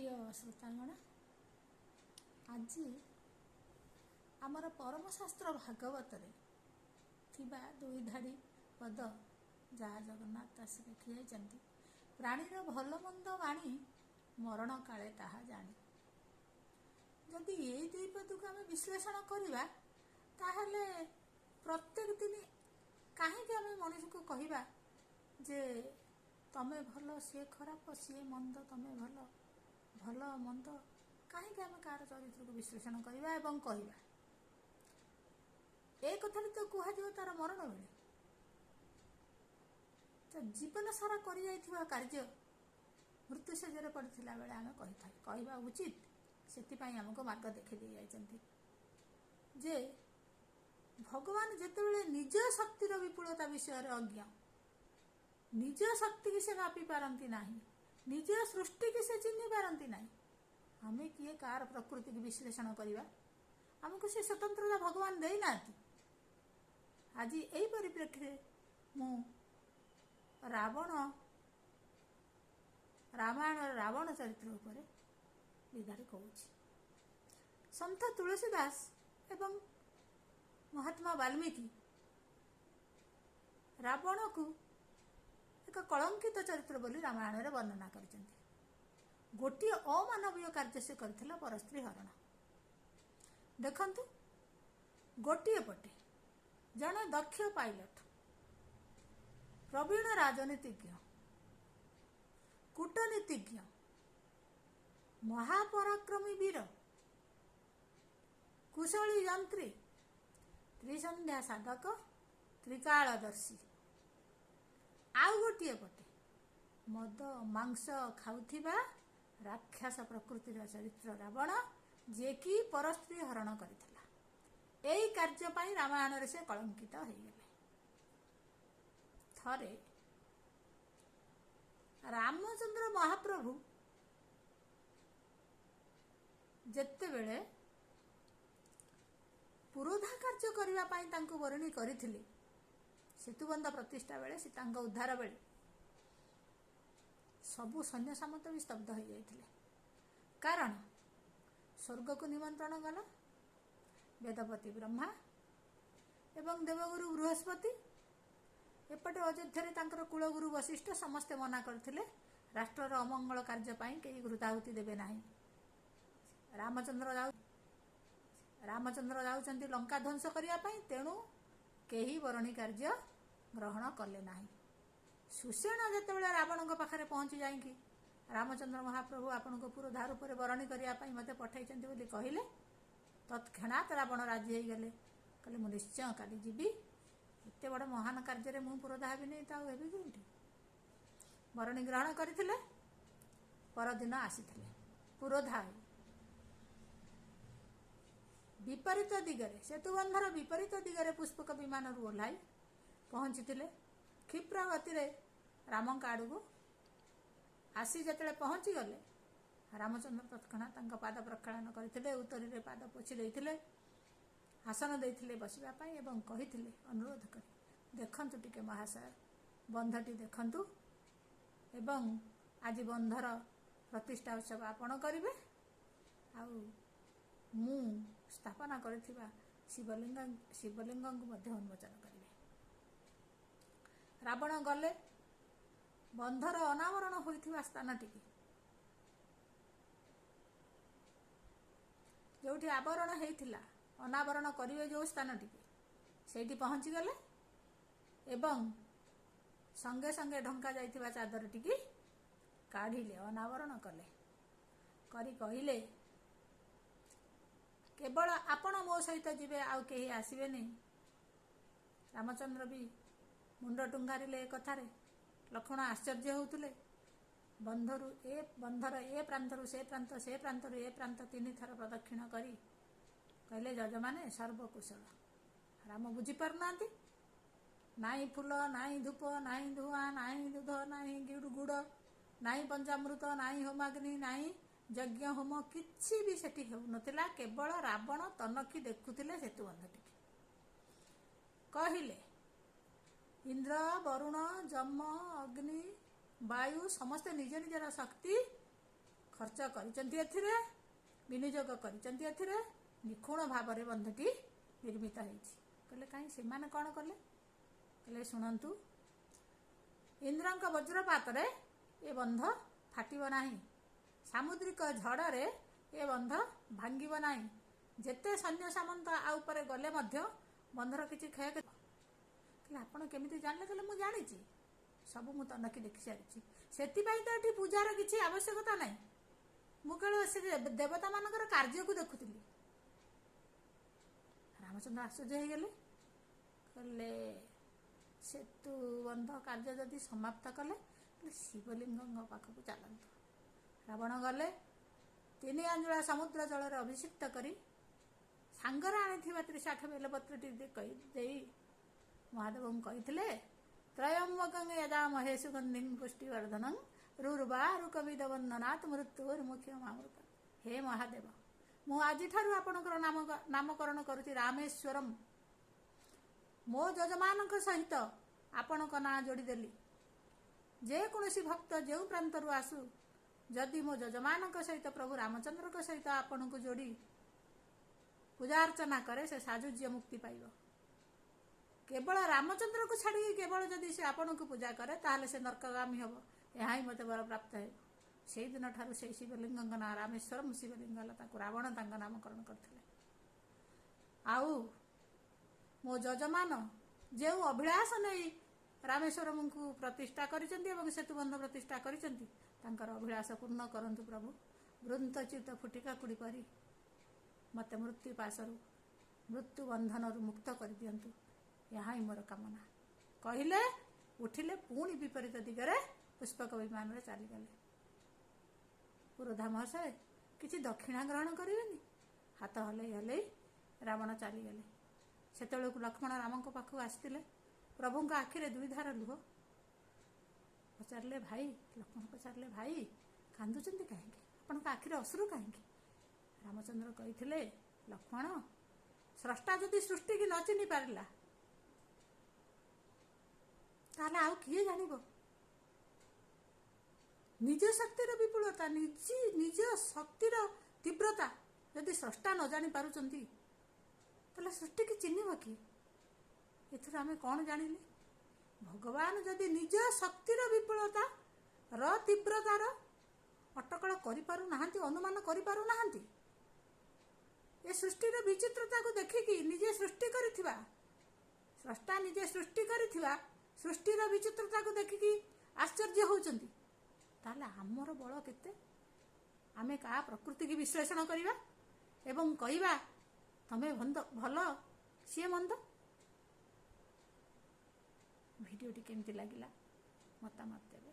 ପ୍ରିୟ ଶ୍ରୋତାଗଣ, ଆଜି ଆମର ପରମଶାସ୍ତ୍ର ଭାଗବତରେ ଥିବା ଦୁଇ ଧାଡ଼ି ପଦ ଯାହା ଜଗନ୍ନାଥ ଦାସ ଲେଖି ଯାଇଛନ୍ତି, ପ୍ରାଣୀର ଭଲ ମନ୍ଦ ବାଣୀ ମରଣ କାଳେ ତାହା ଜାଣି। ଯଦି ଏଇ ଦୁଇ ପଦକୁ ଆମେ ବିଶ୍ଳେଷଣ କରିବା, ତାହେଲେ ପ୍ରତ୍ୟେକ ଦିନ କାହିଁକି ଆମେ ମଣିଷକୁ କହିବା ଯେ ତମେ ଭଲ, ସିଏ ଖରାପ, ସିଏ ମନ୍ଦ, ତମେ ଭଲ, ଭଲ ମନ୍ଦ କାହିଁକି ଆମେ କାହାର ଚରିତ୍ରକୁ ବିଶ୍ଳେଷଣ କରିବା ଏବଂ କହିବା? ଏ କଥାଟି ତ କୁହାଯିବ ତାର ମରଣ ବେଳେ। ତ ଜୀବନ ସାରା କରିଯାଇଥିବା କାର୍ଯ୍ୟ ମୃତ୍ୟୁ ଶେଯରେ ପଡ଼ିଥିଲା ବେଳେ ଆମେ କହିଥାଉ, କହିବା ଉଚିତ। ସେଥିପାଇଁ ଆମକୁ ମାର୍ଗ ଦେଖେଇ ଦେଇ ଯାଇଛନ୍ତି ଯେ ଭଗବାନ ଯେତେବେଳେ ନିଜ ଶକ୍ତିର ବିପୁଳତା ବିଷୟରେ ଅଜ୍ଞ, ନିଜ ଶକ୍ତିକି ସେ ମାପି ପାରନ୍ତି ନାହିଁ, ନିଜ ସୃଷ୍ଟିକି ସେ ଚିହ୍ନି ପାରନ୍ତି ନାହିଁ, ଆମେ କିଏ କାହାର ପ୍ରକୃତିକି ବିଶ୍ଳେଷଣ କରିବା? ଆମକୁ ସେ ସ୍ୱତନ୍ତ୍ରତା ଭଗବାନ ଦେଇନାହାନ୍ତି। ଆଜି ଏହି ପରିପ୍ରେକ୍ଷୀରେ ମୁଁ ରାବଣ, ରାମାୟଣର ରାବଣ ଚରିତ୍ର ଉପରେ ବିଧାରି କହୁଛି। ସନ୍ଥ ତୁଳସୀ ଦାସ ଏବଂ ମହାତ୍ମା ବାଲ୍ମୀକି ରାବଣକୁ ଏକ କଳଙ୍କିତ ଚରିତ୍ର ବୋଲି ରାମାୟଣରେ ବର୍ଣ୍ଣନା କରିଛନ୍ତି। ଗୋଟିଏ ଅମାନବୀୟ କାର୍ଯ୍ୟ ସେ କରିଥିଲା, ପରସ୍ତ୍ରୀ ହରଣ। ଦେଖନ୍ତୁ, ଗୋଟିଏ ପଟେ ଜଣେ ଦକ୍ଷ ପାଇଲଟ, ପ୍ରବୀଣ ରାଜନୀତିଜ୍ଞ, କୂଟନୀତିଜ୍ଞ, ମହାପରାକ୍ରମୀ ବୀର, କୁଶଳୀ ଯନ୍ତ୍ରୀ, ତ୍ରିସନ୍ଧ୍ୟା ସାଧକ, ତ୍ରିକାଳଦର୍ଶୀ, ଆଉ ଗୋଟିଏ ପଟେ ମଦ ମାଂସ ଖାଉଥିବା ରାକ୍ଷସ ପ୍ରକୃତିର ଚରିତ୍ର ରାବଣ, ଯିଏକି ପରସ୍ତ୍ରୀ ହରଣ କରିଥିଲା। ଏଇ କାର୍ଯ୍ୟ ପାଇଁ ରାମାୟଣରେ ସେ କଳଙ୍କିତ ହେଇଗଲେ। ଥରେ ରାମଚନ୍ଦ୍ର ମହାପ୍ରଭୁ ଯେତେବେଳେ ପୁରୋଧା କାର୍ଯ୍ୟ କରିବା ପାଇଁ ତାଙ୍କୁ ବରଣୀ କରିଥିଲେ, ସେତୁବନ୍ଧ ପ୍ରତିଷ୍ଠା ବେଳେ, ସୀତାଙ୍କ ଉଦ୍ଧାର ବେଳେ, ସବୁ ସୈନ୍ୟ ସାମନ୍ତ ବି ସ୍ତବ୍ଧ ହୋଇଯାଇଥିଲେ। କାରଣ ସ୍ୱର୍ଗକୁ ନିମନ୍ତ୍ରଣ ଗଲା ବେଦପତି ବ୍ରହ୍ମା ଏବଂ ଦେବଗୁରୁ ବୃହସ୍ପତି, ଏପଟେ ଅଯୋଧ୍ୟାରେ ତାଙ୍କର କୁଳଗୁରୁ ବଶିଷ୍ଠ, ସମସ୍ତେ ମନା କରିଥିଲେ ରାଷ୍ଟ୍ରର ଅମଙ୍ଗଳ କାର୍ଯ୍ୟ ପାଇଁ କେହି ଘୃତାହୁତି ଦେବେ ନାହିଁ। ରାମଚନ୍ଦ୍ର ଯାଉଛନ୍ତି ଲଙ୍କା ଧ୍ୱଂସ କରିବା ପାଇଁ, ତେଣୁ କେହି ବରଣୀ କାର୍ଯ୍ୟ ଗ୍ରହଣ କଲେ ନାହିଁ। ସୁଷେଣ ଯେତେବେଳେ ରାବଣଙ୍କ ପାଖରେ ପହଞ୍ଚି ଯାଇକି ରାମଚନ୍ଦ୍ର ମହାପ୍ରଭୁ ଆପଣଙ୍କୁ ପୁରୋଧା ରୂପରେ ବରଣୀ କରିବା ପାଇଁ ମୋତେ ପଠାଇଛନ୍ତି ବୋଲି କହିଲେ, ତତ୍କ୍ଷଣାତ୍ ରାବଣ ରାଜି ହେଇଗଲେ। କହିଲେ, ମୁଁ ନିଶ୍ଚୟ କାଲି ଯିବି, ଏତେ ବଡ଼ ମହାନ କାର୍ଯ୍ୟରେ ମୁଁ ପୁରୋଧା ହେବିନି ତ ଆଉ ହେବି କେଉଁଠି? ବରଣୀ ଗ୍ରହଣ କରିଥିଲେ, ପରଦିନ ଆସିଥିଲେ ପୁରୋଧା ହୋଇ। ବିପରୀତ ଦିଗରେ, ସେତୁବନ୍ଧର ବିପରୀତ ଦିଗରେ ପୁଷ୍ପକ ବିମାନରୁ ଓହ୍ଲାଇ ପହଞ୍ଚିଥିଲେ। କ୍ଷିପ୍ର ଗତିରେ ରାମଙ୍କ ଆଡ଼କୁ ଆସି ଯେତେବେଳେ ପହଞ୍ଚିଗଲେ, ରାମଚନ୍ଦ୍ର ତତ୍କ୍ଷଣାତ୍ ତାଙ୍କ ପାଦ ପ୍ରକ୍ଷାଳନ କରିଥିଲେ, ଉତ୍ତରୀରେ ପାଦ ପୋଛି ଦେଇଥିଲେ, ଆସନ ଦେଇଥିଲେ ବସିବା ପାଇଁ ଏବଂ କହିଥିଲେ ଅନୁରୋଧ କରି, ଦେଖନ୍ତୁ ଟିକେ ମହାଶୟ, ବନ୍ଧଟି ଦେଖନ୍ତୁ ଏବଂ ଆଜି ବନ୍ଧର ପ୍ରତିଷ୍ଠା ଉତ୍ସବ ଆପଣ କରିବେ, ଆଉ ମୁଁ ସ୍ଥାପନା କରିଥିବା ଶିବଲିଙ୍ଗଙ୍କୁ ମଧ୍ୟ ଉନ୍ମୋଚନ କରିବେ। ରାବଣ ଗଲେ ବନ୍ଧର ଅନାବରଣ ହୋଇଥିବା ସ୍ଥାନଟିକି, ଯେଉଁଠି ଆବରଣ ହେଇଥିଲା, ଅନାବରଣ କରିବେ ଯେଉଁ ସ୍ଥାନଟିକି, ସେଇଠି ପହଞ୍ଚିଗଲେ ଏବଂ ସଙ୍ଗେ ସଙ୍ଗେ ଢଙ୍କା ଯାଇଥିବା ଚାଦରଟିକି କାଢ଼ିଲେ, ଅନାବରଣ କଲେ। କରି କହିଲେ, କେବଳ ଆପଣ ମୋ ସହିତ ଯିବେ, ଆଉ କେହି ଆସିବେନି। ରାମଚନ୍ଦ୍ର ବି ମୁଣ୍ଡ ଟୁଙ୍ଗାରିଲେ ଏ କଥାରେ। ଲକ୍ଷ୍ମଣ ଆଶ୍ଚର୍ଯ୍ୟ ହେଉଥିଲେ। ବନ୍ଧରୁ ଏ ବନ୍ଧର ଏ ପ୍ରାନ୍ତରୁ ସେ ପ୍ରାନ୍ତ, ସେ ପ୍ରାନ୍ତରୁ ଏ ପ୍ରାନ୍ତ ତିନିଥର ପ୍ରଦକ୍ଷିଣ କରି କହିଲେ, ଯଜମାନେ ସର୍ବକୁଶଳ। ରାମ ବୁଝିପାରୁନାହାନ୍ତି। ନାହିଁ ଫୁଲ, ନାହିଁ ଧୂପ, ନାହିଁ ଧୂଆଁ, ନାହିଁ ଦୁଧ, ନାହିଁ ଗୁଡ଼, ନାହିଁ ପଞ୍ଚାମୃତ, ନାହିଁ ହୋମାଗ୍ନି, ନାହିଁ ଯଜ୍ଞ ହୋମ, କିଛି ବି ସେଠି ହେଉନଥିଲା। କେବଳ ରାବଣ ତନଖି ଦେଖୁଥିଲେ ସେତୁବନ୍ଧଟିକି। କହିଲେ, ଇନ୍ଦ୍ର, ବରୁଣ, ଯମ, ଅଗ୍ନି, ବାୟୁ ସମସ୍ତେ ନିଜ ନିଜର ଶକ୍ତି ଖର୍ଚ୍ଚ କରିଛନ୍ତି, ଏଥିରେ ବିନିଯୋଗ କରିଛନ୍ତି, ଏଥିରେ ନିଖୁଣ ଭାବରେ ବନ୍ଧଟି ନିର୍ମିତ ହେଇଛି। କହିଲେ, କାହିଁ, ସେମାନେ କ'ଣ କଲେ? କହିଲେ, ଶୁଣନ୍ତୁ, ଇନ୍ଦ୍ରଙ୍କ ବଜ୍ରପାତରେ ଏ ବନ୍ଧ ଫାଟିବ ନାହିଁ, ସାମୁଦ୍ରିକ ଝଡ଼ରେ ଏ ବନ୍ଧ ଭାଙ୍ଗିବ ନାହିଁ, ଯେତେ ସୈନ୍ୟ ସାମନ୍ତ ଆ ଉପରେ ଗଲେ ମଧ୍ୟ ବନ୍ଧର କିଛି କ୍ଷୟ। କହିଲେ, ଆପଣ କେମିତି ଜାଣିଲେ? କହିଲେ, ମୁଁ ଜାଣିଛି ସବୁ, ମୁଁ ତନଖି ଦେଖି ସାରିଛି। ସେଥିପାଇଁ ତ ଏଠି ପୂଜାର କିଛି ଆବଶ୍ୟକତା ନାହିଁ। ମୁଁ କେବଳ ସେ ଦେବତାମାନଙ୍କର କାର୍ଯ୍ୟକୁ ଦେଖୁଥିଲି। ରାମଚନ୍ଦ୍ର ଆଶ୍ଚର୍ଯ୍ୟ ହେଇଗଲେ। କହିଲେ, ସେତୁ ବନ୍ଧ କାର୍ଯ୍ୟ ଯଦି ସମାପ୍ତ କଲେ ଶିବଲିଙ୍ଗଙ୍କ ପାଖକୁ ଚାଲନ୍ତୁ। ରାବଣ ଗଲେ। 3 ଆଞ୍ଜୁଳା ସମୁଦ୍ର ଜଳରେ ଅଭିଷିକ୍ତ କରି ସାଙ୍ଗରେ ଆଣିଥିବା ତ୍ରିଶାଖ ବେଲପତ୍ରଟି ଦେଇ ମହାଦେବଙ୍କୁ କହିଥିଲେ, ତ୍ରୟମ୍ବକଂ ଯଜାମହେ ସୁଗନ୍ଧିଂ ପୁଷ୍ଟିବର୍ଦ୍ଧନଂ ରୁର୍ବାରୁକବିଦବନ୍ଧନାଥ ମୃତ୍ୟୁର୍ମୁଖ୍ୟ ମାମୃତ। ହେ ମହାଦେବ, ମୁଁ ଆଜିଠାରୁ ଆପଣଙ୍କର ନାମ ନାମକରଣ କରୁଛି ରାମେଶ୍ୱରମ। ମୋ ଯଜମାନଙ୍କ ସହିତ ଆପଣଙ୍କ ନାଁ ଯୋଡ଼ିଦେଲି। ଯେକୌଣସି ଭକ୍ତ ଯେଉଁ ପ୍ରାନ୍ତରୁ ଆସୁ, ଯଦି ମୋ ଯଜମାନଙ୍କ ସହିତ ପ୍ରଭୁ ରାମଚନ୍ଦ୍ରଙ୍କ ସହିତ ଆପଣଙ୍କୁ ଯୋଡ଼ି ପୂଜା ଅର୍ଚ୍ଚନା କରେ, ସେ ସାଯୁଜ୍ୟ ମୁକ୍ତି ପାଇବ। କେବଳ ରାମଚନ୍ଦ୍ରକୁ ଛାଡ଼ିକି କେବଳ ଯଦି ସେ ଆପଣଙ୍କୁ ପୂଜା କରେ, ତାହେଲେ ସେ ନର୍କଗାମୀ ହେବ। ଏହା ହିଁ ମୋତେ ବର ପ୍ରାପ୍ତ ହେବ। ସେଇଦିନ ଠାରୁ ସେଇ ଶିବଲିଙ୍ଗଙ୍କ ନାଁ ରାମେଶ୍ୱରମ ଶିବଲିଙ୍ଗ ହେଲା। ତାକୁ ରାବଣ ତାଙ୍କ ନାମକରଣ କରିଥିଲେ। ଆଉ ମୋ ଯଜମାନ ଯେଉଁ ଅଭିଳାଷ ନେଇ ରାମେଶ୍ୱରମଙ୍କୁ ପ୍ରତିଷ୍ଠା କରିଛନ୍ତି ଏବଂ ସେତୁବନ୍ଧ ପ୍ରତିଷ୍ଠା କରିଛନ୍ତି, ତାଙ୍କର ଅଭିଳାଷ ପୂର୍ଣ୍ଣ କରନ୍ତୁ ପ୍ରଭୁ। ବୃନ୍ତଚ୍ୟୁତ ଫୁଟିକାକୁଡ଼ି ପରି ମୋତେ ମୃତ୍ୟୁ ପାଶରୁ, ମୃତ୍ୟୁ ବନ୍ଧନରୁ ମୁକ୍ତ କରିଦିଅନ୍ତୁ, ଏହା ହିଁ ମୋର କାମନା। କହିଲେ, ଉଠିଲେ, ପୁଣି ବିପରୀତ ଦିଗରେ ପୁଷ୍ପକ ବିମାନରେ ଚାଲିଗଲେ। ପୁରୋଧା ମହାଶୟ, କିଛି ଦକ୍ଷିଣା ଗ୍ରହଣ କରିବେନି? ହାତ ହଲେଇ ହଲେଇ ରାବଣ ଚାଲିଗଲେ। ସେତେବେଳକୁ ଲକ୍ଷ୍ମଣ ରାମଙ୍କ ପାଖକୁ ଆସିଥିଲେ। ପ୍ରଭୁଙ୍କ ଆଖିରେ ଦୁଇ ଧାର ଲୁହ। ପଚାରିଲେ, ଭାଇ, ଲକ୍ଷ୍ମଣ ପଚାରିଲେ, ଭାଇ, କାନ୍ଦୁଛନ୍ତି କାହିଁକି? ଆପଣଙ୍କ ଆଖିରେ ଅଶ୍ରୁ କାହିଁକି? ରାମଚନ୍ଦ୍ର କହିଥିଲେ, ଲକ୍ଷ୍ମଣ, ସ୍ରଷ୍ଟା ଯଦି ସୃଷ୍ଟିକି ନ ଚିହ୍ନି ପାରିଲା, ତାହେଲେ ଆଉ କିଏ ଜାଣିବ? ନିଜ ଶକ୍ତିର ବିପୁଳତା, ନିଜ ଶକ୍ତିର ତୀବ୍ରତା ଯଦି ସ୍ରଷ୍ଟା ନ ଜାଣି ପାରୁଛନ୍ତି, ତାହେଲେ ସୃଷ୍ଟିକି ଚିହ୍ନିବ କିଏ? ଏଥିରୁ ଆମେ କ'ଣ ଜାଣିଲେ? ଭଗବାନ ଯଦି ନିଜ ଶକ୍ତିର ବିପୁଳତା ର ତୀବ୍ରତାର ଅଟକଳ କରିପାରୁନାହାନ୍ତି, ଅନୁମାନ କରିପାରୁନାହାନ୍ତି, ଏ ସୃଷ୍ଟିର ବିଚିତ୍ରତାକୁ ଦେଖିକି ନିଜେ ସୃଷ୍ଟି କରିଥିବା ସ୍ରଷ୍ଟା ନିଜେ ସୃଷ୍ଟି କରିଥିବା ସୃଷ୍ଟିର ବିଚିତ୍ରତାକୁ ଦେଖିକି ଆଶ୍ଚର୍ଯ୍ୟ ହେଉଛନ୍ତି, ତାହେଲେ ଆମର ବଳ କେତେ? ଆମେ କାହା ପ୍ରକୃତିକି ବିଶ୍ଳେଷଣ କରିବା ଏବଂ କହିବା ତମେ ଭଲ, ସିଏ ମନ୍ଦ? ଭିଡ଼ିଓଟି କେମିତି ଲାଗିଲା ମତାମତ ଦେବେ।